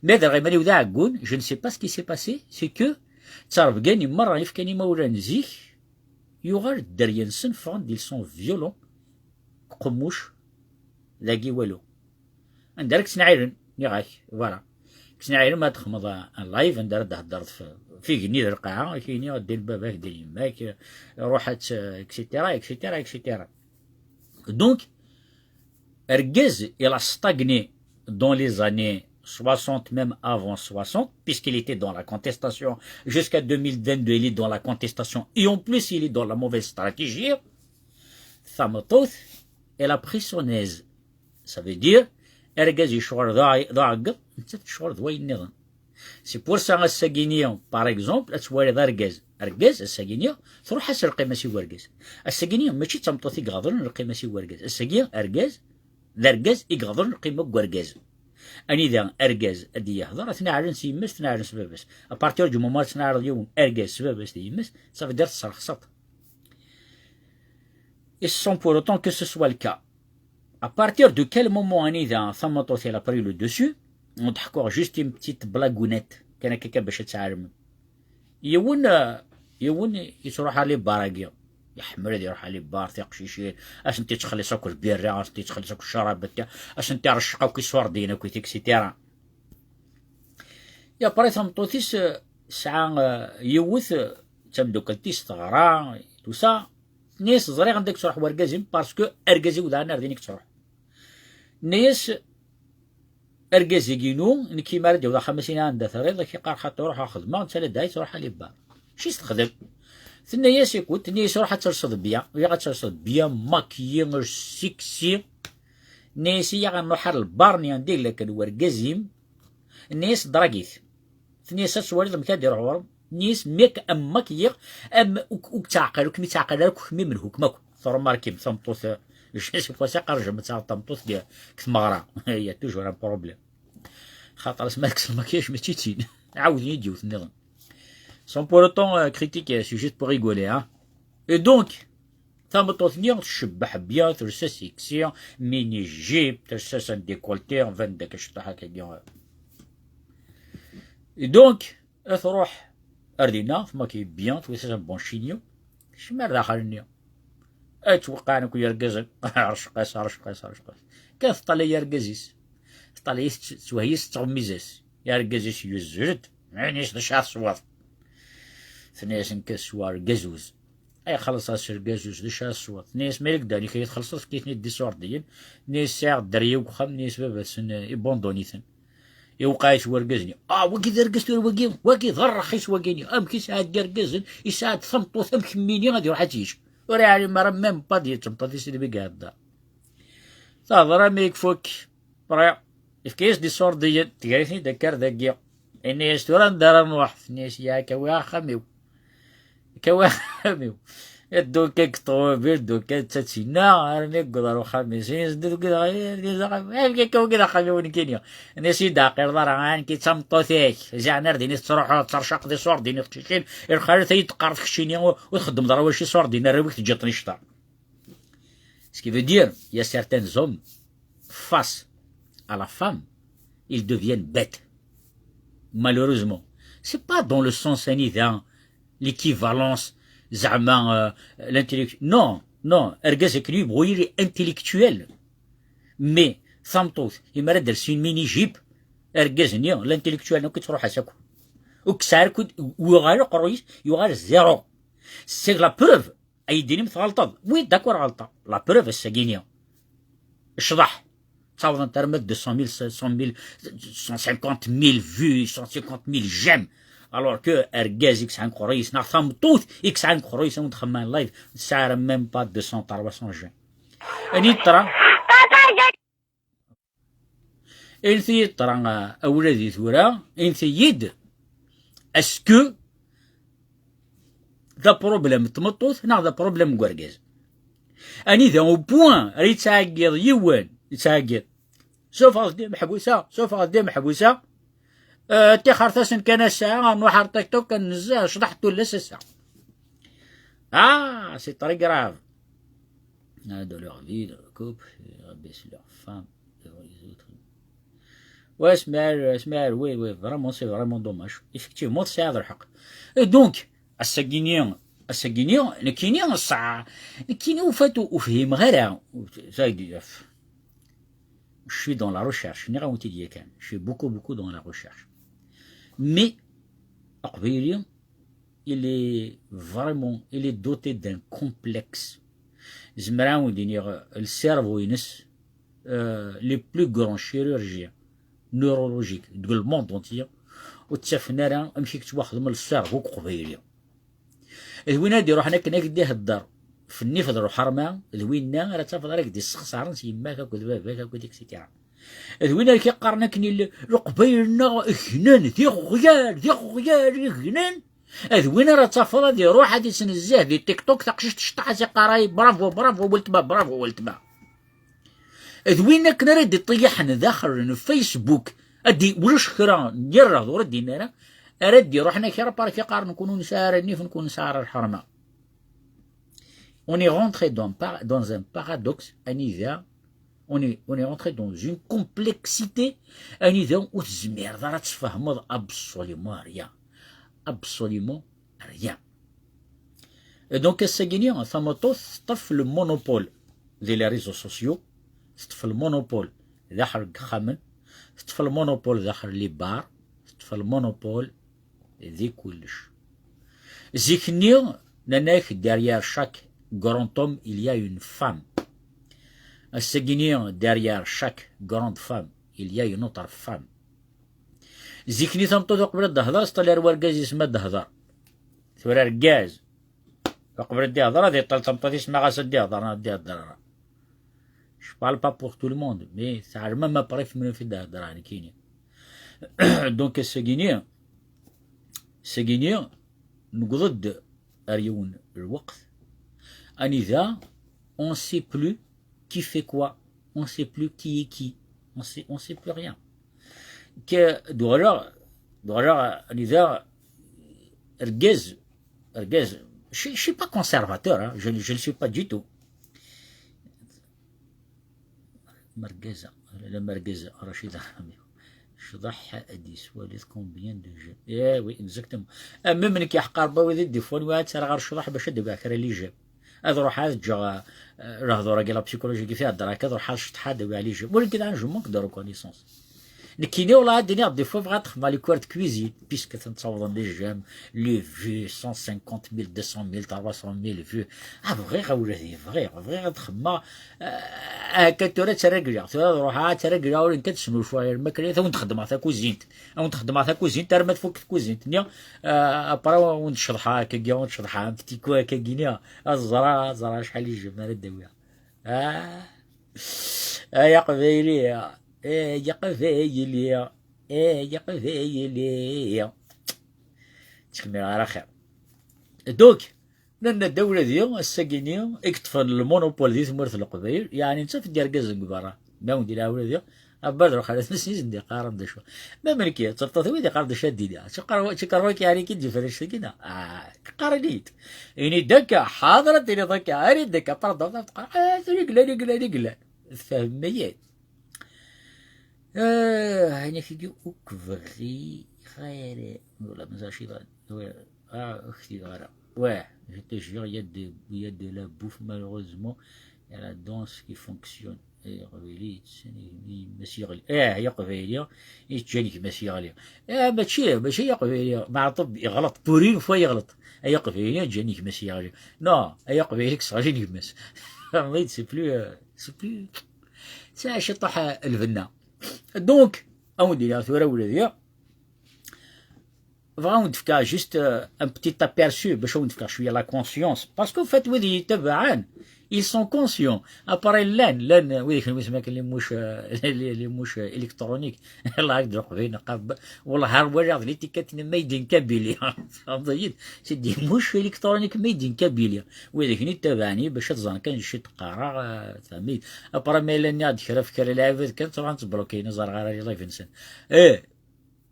Mais d lɣiman-iw d aɛeggun, je ne sais pas ce qui s'est passé, c'est que ttrebgan i merra i fkan imawlan zik, yuɣal dderya-nsen ffɣen-d, ils sont violents, qemmuc, dagi walu. Anda ara k-ttnaɛilen, nniɣ-ak, voilà. K-ttnaɛilen ma txedmeḍ un live, anda ara d-theddreḍ f-, f igenni d lqaɛa, ak-yini ddin baba-k, ddin yemma-k, ruḥ ad tt-, et cetera, et cetera, et cetera. Donc, argaz, il a stagné dans les années soixante, même avant soixante, puisqu'il était dans la contestation. Jusqu'à deux mille vingt-deux, il est dans la contestation. Et en plus, il est dans la mauvaise stratégie. Tameṭṭut, elle a pris son aise. Ça veut dire, argaz yecɣel d aɛeggeḍ, nettat tecɣel d wayen nniḍen. C'est pour ça, ass-agi-ni, par exemple, ad twaliḍ argaz, argaz, ass-agi-ni, truḥ-as lqima-s i urgaz. Ass-agi-ni, mačči d tameṭṭut i iɣaḍen lqima-s i urgaz. Ass-agi, argaz, d argaz i iɣaḍen lqima n urgaz. Anida argaz ad d-yehḍer, ad t-neɛlen s yemma-s, ad t-neɛlen s baba-s. À partir du moment ad tneɛleḍ yiwen argaz s baba-s d yemma-s, ça veut dire tesserxseḍ. Et sans pour autant que ce soit le cas. À partir de quel moment anida tameṭṭut elle a pris le dessus, ad ḥkuɣ juste une petite blagounette, kan akka, kan bac ad tɛelmem. Yiwen, yiwen yettruḥ à les bars-agi. Iḥemmel ad iruḥ à les bars, tiqcicin, ad sent-yettxelliṣ akk lbirra, ad sent-yettxelliṣ akk ccrab, ad sent-iṛecceq akk iṣurdiyen akk, et cetera. Et après, tameṭṭut-is, euh, tesɛa, euh, yiwet, euh, d tameddukalt-is, teɣra, tout ça. Tenna-yas, ẓriɣ anda i yettruḥ wergaz-im, parce que argaz-iw daɣen ar din i yettruḥ. Tenna-yas, argaz-agi-inu, nekk mi ara d-yaweḍ axxam-is, ini anda terriḍ, ad k-iqqar xaṭi, ruḥ a xedmeɣ, netta la da yettruḥ à les bars. Acu i s-texdem? Tenna-yas, écoute, tenna-yas, ruḥ ad telseḍ bien, bɣiɣ ad telseḍ bien, maquillé, sexy. Tenna-yas, iyya ad nruḥ ar lbar-nni anda yella kan wergaz-im, tenna-yas, drag-it. Tenna-yas, ad twaliḍ amek ad iruḥ ɣur-m. Tenna-yas, mi ak-, am maquillé, am ur k-, ur k-ttɛeqqil, ur kem-ittɛeqqil ara akk, kemm menhu-kem akk. Tṛumarkim, tameṭṭut, euh, je sais pas, si qqaren jamais ad taɣeḍ tameṭṭut deg, deg tmeɣra. Il y a toujours un problème. Xaṭer asma tekkes lmakyaj mačči d tin. Ɛawden-iyi-d yiwet nniḍen. Sans pour autant, euh, critiquer, c'est juste pour rigoler, hein. Et donc, tameṭṭut-nni tcebbeḥ bien, telsa sexy, mini jupe, telsa un décolleté, tban-d akka cṭuḥ akkagi. Et donc, ad truḥ ar dinna, tmaquille bien, twet-as un bon chignon, kecmen ar daxel-nni. Ad ttweqqɛen akk yergazen, rcqas, rcqas, rcqas. Kan teṭṭalay argaz-is. Teṭṭalay-it, tettwehyi-s, tettɣemmiz-as. Argaz-is yuzzel-d, ɛin-is d acu ara tesweḍ. Tenna-yas, nekk ad sweɣ lgazuz. Ay xelṣeɣ s lgazuz, d acu ara tesweḍ? Tenna-yas, ma yella dani kra txelṣeḍ, efk-iten-id d iṣurdiyen. Tenna-yas, sɛiɣ dderya deg uxxam, tenna-yas, baba-tsen, euh, ibondon-iten. Iwqeɛ-it wergaz-nni. Ah, wagi d argaz tura, wagi, wagi d rrxis wagi-nni. Amek yesɛa-d irgazen, yesɛa-d tameṭṭut am kemmini ad iruḥ ad tt-yečč. Ur yeɛlim ara même pas d tameṭṭut-is i d-iɛedda. Teḍra mi yekfuk, ṭriɣ, yefka-yas-d iṣurdiyen, tger-iten-id akka ar dagi. Yenna-yas, tura anda ara nruḥ? Tenna-yas, yak awi axxam-iw. Yak awi axxam-iw. Ddun kan deg ṭṭuwabil, ddun kan d tatinna, armi yewweḍ ar uxxam-is. Yenna-yas, ddun kan, yenna-yas, amek akka wagi d axxam-iw nekkini? Yenna-yas, ur d-tɛqileḍ ara, a nekki d tameṭṭut-ik. Ziɛen ar din i tettruḥuḍ, tettercaqeḍ iṣurdiyen iqcicin, i lxalat ay d-teqqareḍ keččini, ur, ur txeddmeḍ ara wacu iṣurdiyen, arraw-ik teǧǧiḍ-ten i ccḍeḥ. Ce qui veut dire, il y a certains hommes, face à la femme, ils deviennent bêtes. Malheureusement. C'est pas dans le sens anida, l'équivalence, زعما, euh, l'intellectu-, non, non, argaz akken yebɣu yili intellectuel. Mais, tameṭṭut, imi ara d-tels une mini-jupe, argaz-nni, l'intellectuel, akk yettruḥ-as akk. Ur yesɛi ara akk, yuɣal uqerruy-is, yuɣal zéro. C'est la preuve. Ay d-tinim tɣelṭeḍ. Oui, d'accord, ɣelṭeɣ. La preuve, ass-agi-ni. Ccḍeḥ. Ttawḍent arma d deux cent mille, cinq cent mille, cent cinquante mille vues, cent cinquante mille j'aime. Alors que argaz i yesɛan uqerruy-is, neɣ tameṭṭut i yesɛan uqerruy-is, awen-d xemman live, tesɛa ara même pas deux cents, trois cents j'aime. Ani ṭṭra. Init-iyi-d ṭṭra, a wladi tura, init-iyi-d, est-ce que d aproblème n tmeṭṭut neɣ d aproblème n urgaz? Anida au point ara yettɛeggiḍ yiwen, yettɛeggiḍ, sufɣet-d imeḥbus-a, sufɣet-d imeḥbus-a, euh, ṭixret-asen kan ass-a, nruḥ ar TikTok, ad nezzeh, cḍeḥ tullas ass-a. Ah, c'est très grave. Ah, dans leur vie, dans le couple, ils rabaissent leur femme devant les autres. Ouais, Smaɛel, Smaɛel, oui, oui, vraiment, c'est vraiment dommage. Effectivement, tesɛiḍ lḥeqq. Et donc, ass-agi-ni, ass-agi-ni, nekkini, ṣa-, nekkini, au fait, ur, ur fhimeɣ ara. Ça, je suis dans la recherche. Nniɣ-awen-t-id yakan. Je suis beaucoup, beaucoup dans la recherche. Mais, aqbayli, il est vraiment, il est doté d'un complexe. Zemreɣ ad wen-d-iniɣ, le cerveau-ines, euh, les plus grands chirurgiens neurologique deg le monde entier, ur ttafen ara amek i yettwaxdem le cerveau deg uqbayli. D win ara d-iruḥen akken ad k-d-ihedder f nnif d lḥerma, d winna ara tafeḍ ara k-d-issexsaren s yemma-k akked baba-k akked et cetera. D win ara k-iqqaren akken il-, Leqbayel-nneɣ gnen, d iɣyal, d iɣyal i gnen. D win ara tafeḍ ad iruḥ ad ittnezzih di TikTok, taqcict tecṭeḥ, as iqqar ay bravo, bravo weltma, bravo weltma. D win akken ara d-iṭeyyaḥen daxel n Facebook, ad di-, ulac kra n yir lehdur ur d-yenni ara, ara d-iruḥen akir, par k-iqqaren nekkni ur nesɛi ara nnif, nekkni ur nesɛi ara lḥerma. On est rentré dans, par-, dans un paradoxe anida, on est, on est rentré dans une complexité anida ur tezmireḍ ara ad tfehmeḍ absolument rien. Absolument rien. Et donc, ass-agi-ni, tameṭṭut teṭṭef le monopole di les réseaux sociaux, teṭṭef le monopole daxel n yexxamen, teṭṭef le monopole daxel les bars, teṭṭef le monopole di kullec. Zik-nni, nnan-ak, derrière chaque grand homme, il y a une femme. Ass-agi-ni, derrière chaque grande femme, il y a une autre femme. Zik-nni tameṭṭut uqbel ad d-tehder, teṭṭal ar wergaz-is ma d-tehder. Tura argaz, uqbel ad d-ihder, ad iṭṭal tameṭṭut-is ma ɣas ad d-ihder neɣ ad d-ihder ara. Je parle pas pour tout le monde, mais teɛlem ama après f menhu fi d-heddreɣ nekkini. Donc, ass-agi-ni, ass-agi-ni, newweḍ-d ar yiwen lweqt anida on sait plus qui fait quoi, on sait plus qui est qui, on sait, on sait plus rien. Que, d-uɣaleɣ, d-uɣaleɣ anida argaz, argaz, je, je suis pas conservateur, hein, je, je ne suis pas du tout. Mergaz, la mergaz, Rachid Arami. Ccḍeḥ ad d-yeswali combien de j'aime. Eh oui, exactement. Ah, même nekk yeḥqer ba wid i d-iffɣen, wa ad ttreɣ ɣer ccḍeḥ bac ad d-awiɣ kra les j'aime. Ad ruḥeɣ ad ǧǧeɣ, eh, lehdur-agi, la psychologie-agi fi heddreɣ akka, ad ruḥeɣ ad ceṭḥeɣ ad d-awiɣ les j'aime. Walakin je manque de reconnaissance. Nekkini, wala ad d-iniɣ, des fois bɣiɣ ad xedmeɣ les cours de cuisine, puisque tent-ttawḍen les j'aime, les vues, cent cinquante mille, deux cent mille, trois cent mille vues. Ah, bɣiɣ a wladi, bɣiɣ, bɣiɣ ad xedmeɣ, eh, akka tura ttarragliɣ, tura ad ruḥeɣ ad ttarragliɣ, ur nekk ad snucuɣ lmakla, ad awen-d-xedmeɣ takuzint, ad awen-d-xedmeɣ takuzint arma tfuk tkuzint-nni, eh, après ad awen-d-ceḍḥeɣ akkagi, ad awen-d-ceḍḥeɣ un petit coup akkagi-nni, ad ẓreɣ, ad ẓreɣ acḥal les j'aime ara d-awiɣ. Ah, ay aqbayli, ay aqbayli, ay aqbayli. Ur ttkemmileɣ ara axir. Donc, nenna-d a wladi, ass-agi-ni i yeṭṭfen le monopole di tmurt n Leqbayel, yeɛni netta d irgazen deg berra. Ma wen-d-yelha a wladi, abad lxalat-nsen i sen-d-iqqaren d acu. Ma nekki, d tameṭṭut-iw i d-iqqaren d acu ad d-iniɣ. Tiqerwa-, tiqerwa-k yeɛni ki d-yefren ass-agi, neɣ? Ah, qqaren-iyi-d. Ini-d akka, ḥaḍer ad d-tiniḍ akka, ani-d akka, pardon, ad teqqar, ah, tura glan, glan, glan. Tfehmem-iyi? Ah, ani-k-agi akk bɣiɣ ara. Wala, mazal ci bɣan. Ah, ur ktibeɣ ara. Ouais, je te jure, il y a de, il y a de la bouffe, malheureusement. Il y a la danse qui fonctionne. Ay aqbayli, yettsen i yemma-s yeɣli. Eh, ay aqbayli, yeǧǧan gma-s yeɣli. Eh, mačči, mačči ay aqbayli, Meɛṭub yeɣleḍ, pour une fois yeɣleḍ. Ay aqbayli, yeǧǧan gma-s yeɣli. Non, ay aqbayli, yeɣli gma-s. Mais c'est plus, euh, c'est plus, c'est ciṭuḥ, euh, lbenna. Donc, ad wen-d-iniɣ tura ula d ya. Bɣiɣ ad wen-d-fkeɣ juste, euh, un petit aperçu, bac ad wen-d-fkeɣ cwiya la conscience. Parce que, en fait, wid yettabaɛen, ils sont conscients. Après, llan, llan, wid kenwi semma-ken les mouches, euh, les, les mouches, euh, électroniques. Allah ak-d leqbayel, neqqar, wallah, ar waliɣ d l'étiquette-nni made in Kabylie. Tfehmeḍ-iyi-d? C'est des mouches électroniques made in Kabylie. Wid i ken-ittabaɛen, bac ad ẓren kan d acu i d-qqareɣ, euh, tfehmeḍ-iyi-d? Après, ma yella nniɣ-d kra f kra, lɛibad kan, ttruḥun ttblokiyen, ur ẓerreɣ ara les live-nsen. Eh!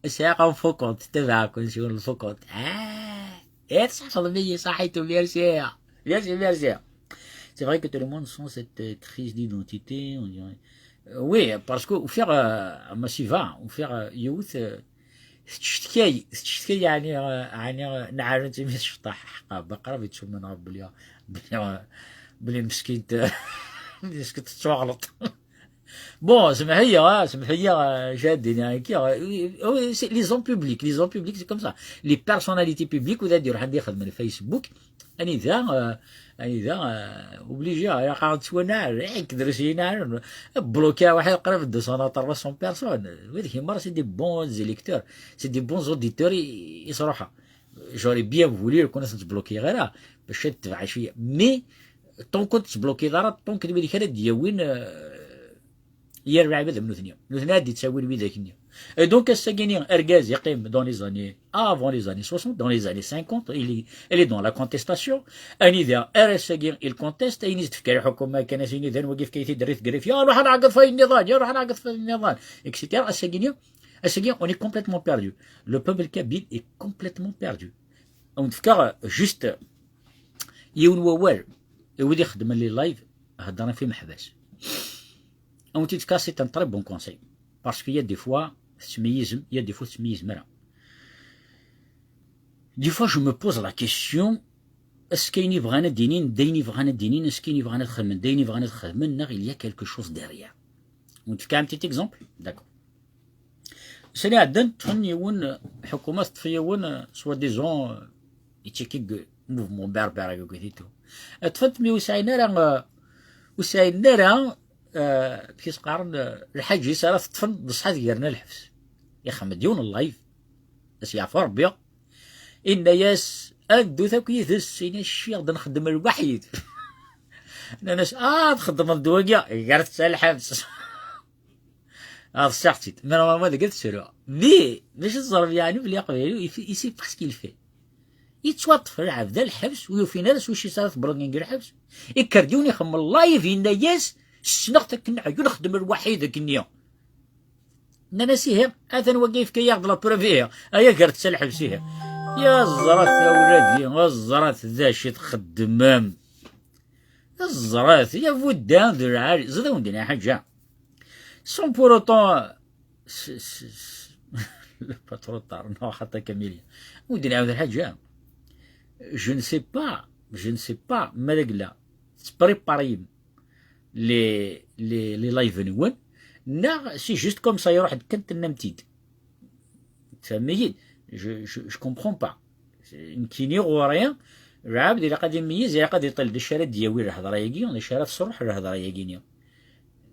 Sɛiɣ am fukent, tabaɛkent, yiwen lfukent. Ah, eh, tṣaḥfeḍ-iyi, ṣaḥit, merci. Merci, merci. C'est vrai que tout le monde sent cette, euh, crise d'identité, on dirait. Euh, oui, parce que ufiɣ, euh, ma si va, ufiɣ, euh, yiwet, euh, tettcetkay, tettcetkay, yeɛni, euh, yeɛni, euh, nɛarent imi tceṭṭeḥ, ḥqa, baqrab yettumen ɣef belli, belli, euh, belli meskint, meskint tettwaɣleḍ. Bon, semḥ-iyi, ah, semḥ-iyi, ah, acu ad d-iniɣ akka, ah, oui, oui, c'est les hommes publics, les hommes publics, c'est comme ça. Les personnalités publiques, wid ad d-iruḥen ad ixedmen Facebook, anida, euh, Anida, euh, obligé, ilaq ad ttwanaɛen, eh, drus yinaɛen, bloqué waḥed qrib deux cents à trois cents personnes. Wid-agi merra, c'est des bons électeurs, c'est des bons auditeurs, i, i sruḥeɣ. J'aurais bien voulu ur ken-ttbloqué ara, bac ad tebɛen cwiya. Mais, tant que ur tettbloqué ara, tant que d wid kan ad d-yawin, euh, yir lɛibad am nutni. Nutni ad d-ittawin widak-nni. Et donc, ass-agi-ni, argaz yeqqim dans les années, avant les années soixante, dans les années cinquante, il est, il est dans la contestation. Anida, ar ass-agi, il conteste, ayen i s-d-tefka lḥukuma kan, ad as-yini d anwa i yefka-t-id rrif grif, ya ruḥ ad nɛeggeḍ f wayen nniḍen, ya ruḥ ad nɛeggeḍ f wayen nniḍen, et cetera. Ass-agi-ni, ass-agi, on est complètement perdu. Le peuple kabyle est complètement perdu. On te fait juste, yiwen wawal, i wid ixeddmen les lives, heddren f imeḥbas. On te fait, c'est un très bon conseil. Parce qu'il y a des fois, tettmeyyizem, il y a des fois, tettmeyyizem ara. Des fois, je me pose la question, est-ce qu'ayen i bɣan ad d-inin, d ayen i bɣan ad d-inin, est-ce qu'ayen i bɣan ad xedmen, d ayen i bɣan ad xedmen, neɣ il y a quelque chose derrière? On te fait un petit exemple? D'accord. Sani ɛeddan, ṭṭfen yiwen, lḥukuma teṭṭef yiwen, soi-disant, euh, yettiki deg mouvement berbère, akkit et tout. Ṭṭfen-t, mi ur sɛin ara, euh, ur sɛin ara, euh, amek i s-qqaren, euh, lḥaǧ-is ara teṭṭfen, d ṣṣeḥ ad gren lḥebs. Ixdem-d yiwen n live, ad s-yeɛfu Rebbi. Inna-yas, ad ddut akk yid-s, ini cciɣ-d nxeddem lwaḥid. Nnan-as, ah, txeddmeḍ-d wagi, gret-tt ɣer lḥebs. Ḍsiɣ-tt-id. Mi normalement deg ad tt-sruɣ. Mais, d acu teẓrem yeɛni belli aqbayli, il fait, il sait pas ce qu'il fait. Yettwaṭṭef lɛebd ar lḥebs, ur yufin ara s wacu ara t-bloquin deg lḥebs. Ikker-d yiwen ixemmem live, yenna-yas, ssneɣ-t akken ɛyu, nxeddem lwaḥid akkenni. Nnan-as, ihi, atan wagi yefka-yaɣ-d la preuve, ihi, aya gret-tt ɣer lḥebs, ihi. Ya ẓrat a wladi, a ẓrat d acu i txeddmem. Ẓrat, ya budda d lɛali, ẓid awen-d-iniɣ ḥaǧa. Sans pour autant, s-, s-, s-, le patron tar, non, xaṭa Kamili. Awen-d-iniɣ ḥaǧa. Je ne sais pas, je ne sais pas, ma d agla, tettpreparem les, les, les live-nwen, neɣ c'est juste comme ça, iruḥ-d kan tennam-t-id. Tfehmem-iyi-d? Je, je, je comprends pas. Nekkini ɣur-i, lɛebd ilaq ad imeyyez, ilaq ad iṭil d acu ara d-yawi lhedra-agi, d acu ara tesruḥ lhedra-agi-ni.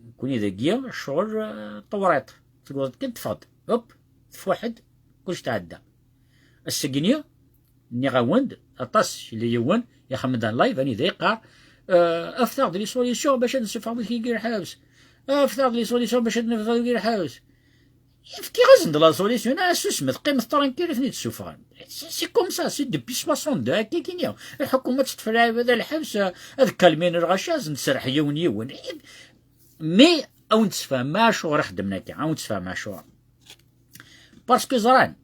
Nekkini dagi, ccɣel, eh, tewriḍ. Tewweḍ-d kan teffeɣ-d. Hop, tfuḥ-d, kullec tɛedda. Ass-agi-ni, nniɣ-awen-d, aṭas, yella yiwen, ixemmem-d un live, anida yeqqar, eh, afet-aɣ-d les solutions bac ad nessufeɣ wid-agi lḥebs. Afet-aɣ-d les solutions bac ad neffeɣ wid-agi lḥebs. Fkiɣ-asen-d la solution, ah, susmet, qqimet tranquille, ad ten-id-ssufɣen. C'est, c'est comme ça, c'est depuis soixante-deux, akka kini. Lḥukuma teṭṭef lɛibad ar lḥebs, ad kalmin lɣaci, ad sen-tserreḥ yiwen yiwen. Mais, ad wen-d-sfehmeɣ acuɣer i xeddmen akka, ad wen-d-sfehmeɣ acuɣer. Parce que ẓran,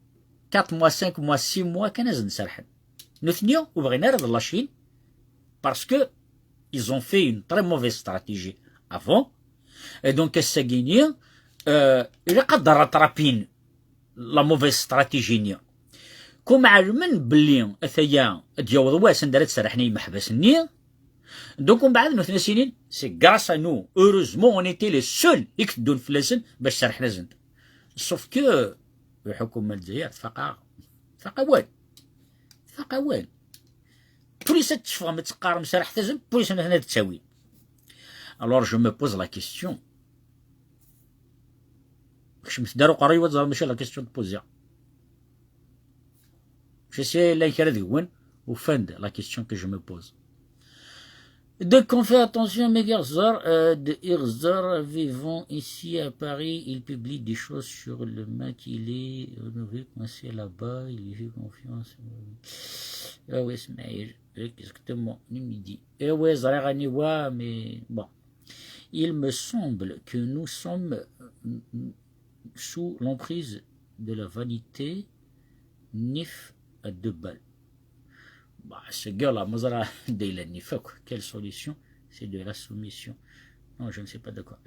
quatre mois, cinq mois, six mois kan ad sen-serrḥen. Nutni, ur bɣin ara ad lacin, parce que ils ont fait une très mauvaise stratégie avant. Et donc, ass-agi-ni, euh, ilaq ad rattrapin la mauvaise stratégie-nni. Comme ɛelmen belli ataya ad d-yaweḍ wass anda ara d-serrḥen i yimeḥbas-nni, donc, umbeɛd nutni as-inin, c'est grâce à nous, heureusement, on était les seuls i iteddun fell-asen bac serrḥen-asen-d. Sauf que, lḥukuma n Lezzayer tfaq-aɣ. Tfaq-awen. Tfaq-awen. Plus ad teffɣem ad teqqarem serrḥet-asen, plus nutni ad d-ttawin. Alors, je me pose la question. Kecmet-d ar uqerruy-iw ad ẓrem acu la question d-poziɣ. Mačči s llan kra deg-wen ufan-d la question que je me pose. Donc on fait attention, mes gars, euh, de Irzar vivant ici à Paris, il publie des choses sur le mec, il est rénové, coincé là-bas, il lui fait confiance. Ah ouais, Smaïl, exactement, il me dit. Eh ouais, ẓriɣ aniwa, mais bon. Il me semble que nous sommes sous l'emprise de la vanité, nif à deux balles. Bah, ce gars-là, ma ẓra d ayla nif akk. Quelle solution? C'est de la soumission. Non, je ne sais pas de quoi.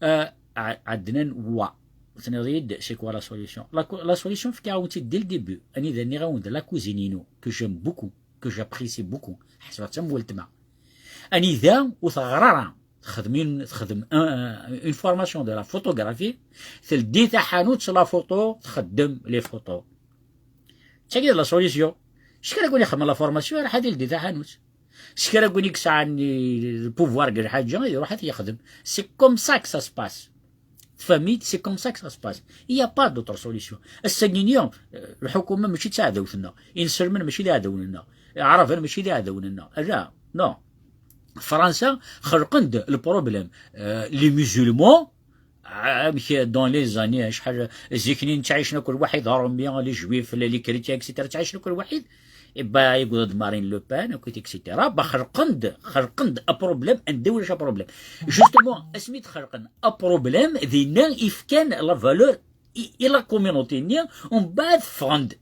Euh, Adnan Wa. Tenniḍ-iyi-d, c'est quoi la solution? La, la solution, fkiɣ-awen-tt-id dès le début. Anida nniɣ-awen-d la cousine-inu, que j'aime beaucoup, que j'apprécie beaucoup. Ḥesbeɣ-tt am weltma. Anida ur teɣri ara. Texdem une, texdem un, une formation de la photographie, teldi taḥanut s la photo, txeddem les photos. D tagi d la solution. Kra n win ixedmen la formation, iruḥ ad yeldi taḥanut. S kra n win i yesɛan, eh, le pouvoir deg lḥaǧa, iruḥ ad t-yexdem. C'est comme ça que ça se passe. Tfehmem-iyi-d? C'est comme ça que ça se passe. Il n'y a pas d'autre solution. Ass-agi-nni, eh, lḥukuma mačči d taɛdawt-nneɣ. Inselmen mačči d iɛdawen-nneɣ. Iɛraben mačči d iɛdawen-nneɣ. Ala, non. Fransa xelqen-d le problème. Euh, les musulmans, amek dans les années, acḥal zik-nni nettɛicen akk lwaḥid, les juifs, les chrétiens, et cetera, ttɛicen akk lwaḥid. Et ben, yewweḍ-d Marine Le Pen, akkit, et cetera. Ben, xelqen-d, xelqen-d a problème, anda ulac a problème. Justement, asmi d-xelqen a problème, dinna i fkan la valeur i, i la communauté-nni, umbeɛd ffɣen-d.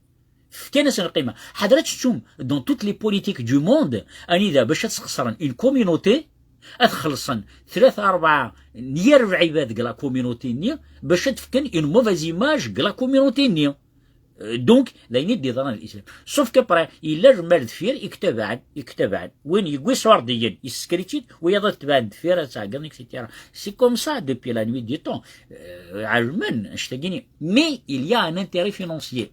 Fkan-asen lqima. Ḥader ad tettum, dans toutes les politiques du monde, anida bac ad sxeṣren une communauté, ad xellṣen tlata, rebɛa n yir lɛibad deg la communauté-nni, bac ad fken une mauvaise image deg la communauté-nni. Euh, donc, d ayen i d-yeḍran d l'islam. Sauf qu'après, yella lmal deffir, iktabaɛen, iktabaɛen. Win yewwi ṣṣurdiyen, yessker-itt-id, wiyaḍ ad tebɛen deffir, ad tt-ɛeggren, et cetera. C'est comme ça depuis la nuit des temps. Euh, ɛelmen, annect-agi-nni. Mais il y a un intérêt financier.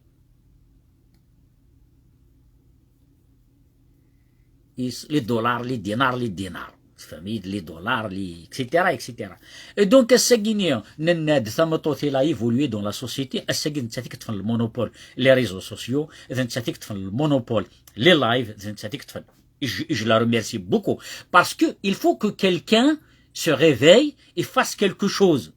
Is-, les dollars, les dinars, les dinars. Tfehmem-iyi-d, les dollars, les, et cetera, et cetera. Et donc, ass-agi-nni, nenna-d, tameṭṭut, elle a évolué dans la société, ass-agi d nettat i yeṭṭfen le monopole les réseaux sociaux, d nettat i yeṭṭfen le monopole les lives, d nettat i yeṭṭfen. Et je, et je la remercie beaucoup. Parce que il faut que quelqu'un se réveille et fasse quelque chose.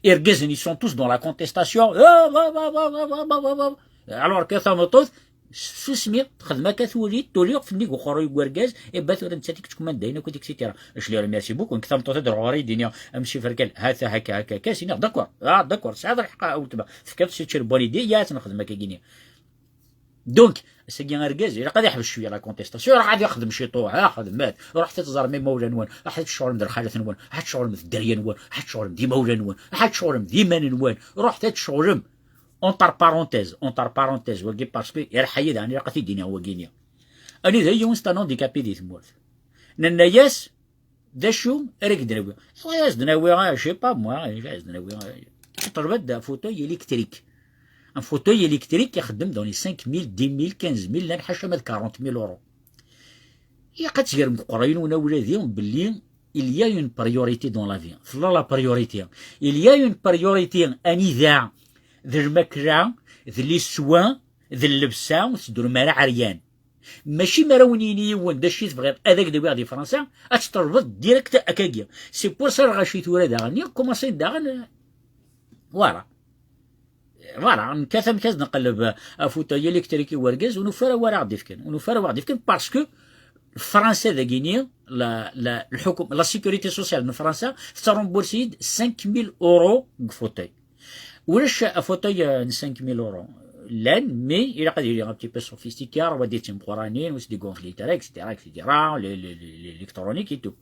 Irgazen, ils sont tous dans la contestation. Ah, bah, bah, bah. Alors que tameṭṭut, susmi, txedm akka, tuli, tuli ɣef nnig uqerruy n urgaz, et ben tura nettat i yettkumandayen akk, et cetera. Je les remercie beaucoup. Nekk tameṭṭut ad ruɣ ara yi-d-ini, am Siferkal, hata, haka, haka, haka, s-iniɣ, d'accord, ah, d'accord, tesɛiḍ lḥeqq a weltma, tefkiḍ-tt une bonne idée, ya ad nexdem akka-gini. Donc, ass-agi argaz, ilaq ad iḥbes cwiya la contestation, ilaq ad ixdem ciṭuḥ, ah, xedmet, ruḥet ad tẓerrem imawlan-nwen, ruḥet ad tceɣlem d lxalat-nwen, ruḥet ad tceɣlem d dderya-nwen, ruḥet ad tceɣlem d imawlan-nwen, ruḥet ad tceɣlem d iman-nwen, ruḥet ad tceɣlem, entre parenthèses, entre parenthèses, wagi, parce que irḥa-yi daɣen, ilaq ad t-id-iniɣ wagini. Anida yiwen c'est un handicapé di tmurt. Nenna-yas, d acu ara k-d-nawi? Tura ad s-d-nawi, ah, je sais pas moi, ad s-d-nawi, ah, ṭleb-d un fauteuil électrique. Un fauteuil électrique ixeddem dans les cinq mille, dix mille, quinze mille, llan ḥaca ma d quarante mille euros. Ilaq ad tgerrem deg uqerruy-nwen a wladi belli il y a une priorité dans la vie. Tella la priorité. Il y a une priorité anida d lmakla, d les soins, d llebsa, ur teddurem ara ɛeryan. Mačči mi ara wen-yini yiwen d acu i tebɣiḍ ad ak-d-awiɣ di Fransa, ad teṭṭalbeḍ direct akkagi. C'est pour ça lɣaci tura daɣen, commencé daɣen, euh, voilà. Voilà, nekkat amek ad nqelleb, euh, afauteuil électrique i urgaz, ur nufi ara wa ara ɣ-d-ifken. Ur nufi ara wa ɣ-d-ifken parce que Fransa dagini, la, la, lḥukum, la sécurité sociale n Fransa, tettarumbursi-d cinq mille euros deg fauteuil. Ulac afauteuil, euh, n cinq mille euros. Llan, mais ilaq ad yili un petit peu sophistiqué, rrwaḍi d timeqqranin, ur s-d-igunflit ara, et cetera, et cetera, le, le, le, l'électronique et tout.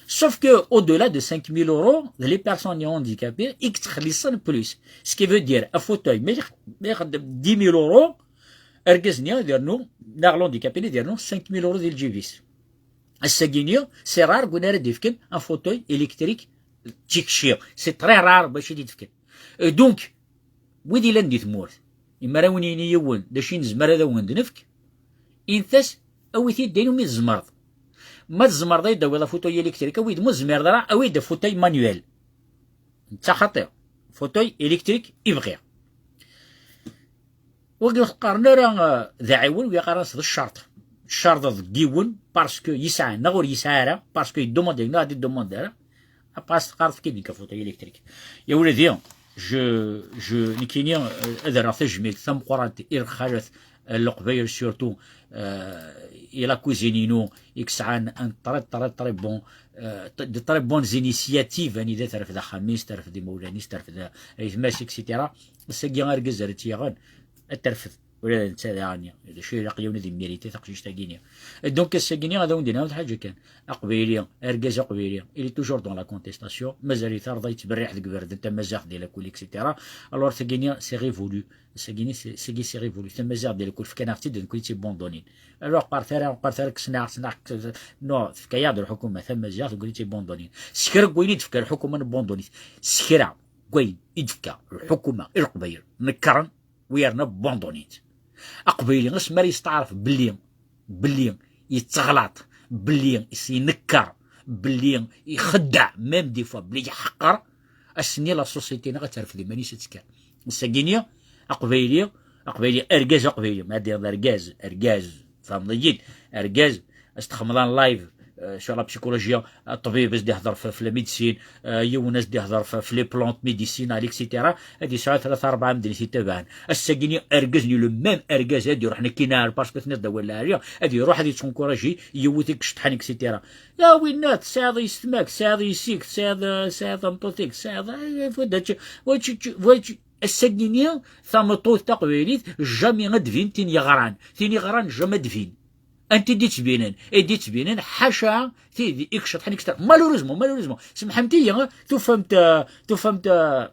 Sauf que, au-delà de cinq mille euros, les personnes handicapées, i yettxelliṣen plus. Ce qui veut dire, un fauteuil, mais, mais dix mille euros, argaz-nni ad yernu, neɣ l'handicapé ad yernu cinq mille euros di lǧib-is. Ass-agi-nni, c'est rare win ara d-ifken un fauteuil électrique d tikci. C'est très rare bac i d-ifken. Euh, donc, wid illan di tmurt, imi ara wen-yini yiwen d acu i nezmer ad awen-d-nefk, init-as, awit-id d ayen umi tzemreḍ. Ma tzemreḍ ad yi-d-tawiḍ afauteuil électrique, awi-d, ma ur tezmireḍ ara, awi-d afauteuil manuel. Netta xaṭi. Fauteuil électrique i bɣiɣ. Wagi ur t-qqaren ara, euh, d aɛiwen, wi qqaren-as d ccerṭ. Tcerḍeḍ deg yiwen, parce que yesɛa neɣ ur yesɛi ara, parce que yeddumandi neɣ ad yeddumandi ara, après teqqareḍ efk-iyi-d nekk afauteuil électrique. Ya wladi, je, je, nekkini, euh, ad rreɣ tajmilt tameqqrant i lxalat, euh, n Leqbayel, surtout, euh, i la cousine-inu, i yesɛan un très, très, très bon, euh, de très bonnes initiatives, anida terfed axxam-is, terfed imawlan-is, terfed, euh, aytma-s, et cetera. Ass-agi argaz ara tt-yaɣen, ad terfed. Ula d netta daɣen, d acu ilaq yiwen ad immiriti taqcict-agi-nni. Donc, ass-agi-nni ad awen-d-iniɣ lḥaǧa kan. Aqbayli, argaz aqbayli, il est toujours dans la contestation, mazal-it arḍa yettberriḥ deg iberdan tamaziɣt di lakul, et cetera. Alors, tagi-nni, c'est révolu. Tagi-nni, c'est, tagi, c'est révolu. Tamaziɣt di lakul, fkan-aɣ-tt-id, nekkni ttibundunin. Alors, qqaret ara, qqaret ara kksen-aɣ, kksen-aɣ, non, tefka-yaɣ-d lḥukuma tamaziɣt, nekkni ttibundunin. S kra n wayen i d-tefka lḥukuma n bundunit. S kra n wayen i d-tefka lḥukuma i Leqbayel, nekkren, u yerna bundunit. Aqbayli, asmi ara yesteɛref belli, belli yettɣlaṭ, belli yennekker, belli ixeddeɛ, même des fois belli yeḥqer, ass-nni la société-nneɣ ad terfed iman-is ad tekker. Ass-agi-nni aqbayli, aqbayli, argaz aqbayli, ma ad d-iɣed argaz, argaz, tfehmeḍ-iyi-d, argaz, ad s-txemmeḍ en live, euh, sur la psychologie, ṭṭbib ad s-d-ihder f, f la médecine, euh, yiwen ad s-d-ihder f, f les plantes médicinales, et cetera. Ad yesɛu tlata rebɛa medden i t-ittabaɛen. Ass-agi-nni argaz-nni, le même argaz ad iruḥ nekkin ar, parce que tenniḍ-d awal lɛali, ad iruḥ ad yettunkuragi yiwet i iceṭṭḥen, et cetera. Ya winna, tesɛiḍ yessetma-k, tesɛiḍ yessi-k, tesɛiḍ, tesɛiḍ tameṭṭut-ik, tesɛiḍ, eh, what, what, what, ass-agi-nni tameṭṭut taqbaylit jamais ad d-tbin tin yeɣran. Tin yeɣran jamais ad d-tbin. Anti i d-ittbinen? I d-ittbinen ḥaca tid i iceṭṭḥen, et cetera. Malheureusement, malheureusement, semḥemt-iyi, tufamt, euh, tufamt, euh,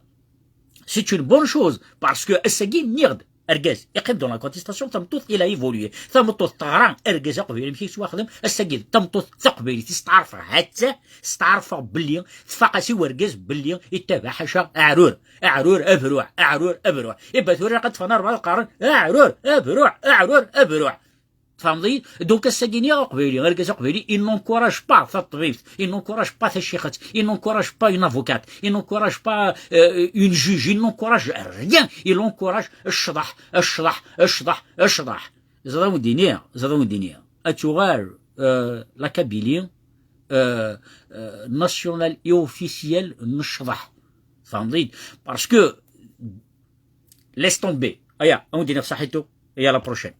c'est une bonne chose, parce que ass-agi nniɣ-d, argaz iqqim dans la contestation, tameṭṭut il a évolué. Tameṭṭut teɣra, argaz aqbayli amek i yettwaxdem, ass-agi tameṭṭut taqbaylit testeɛref, ha-tt-a, steɛrfeɣ belli tfaq-as i urgaz belli ittabaɛ ḥaca aɛrur, aɛrur abruɛ, aɛrur abruɛ. Iba tura ilaq ad d-ffɣen arbaɛa qqaren aɛrur abruɛ, aɛrur abruɛ. Tfehmeḍ-iyi? Donc ass-agi-nni aqbayli, argaz aqbayli, il n'encourage pas taṭbibt, il n'encourage pas tacixet, il n'encourage pas une avocate, il n'encourage pas, euh, une juge, il n'encourage rien, il encourage ccḍeḥ, ccḍeḥ, ccḍeḥ, ccḍeḥ. Ẓriɣ wen-d-iniɣ, ẓriɣ wen-d-iniɣ. Ad tuɣal, euh, la Kabylie, euh, euh, nationale et officielle n ccḍeḥ. Tfehmeḍ-iyi? Parce que laisse tomber. Aya, ad wen-d-iniɣ saḥitu, et à la prochaine.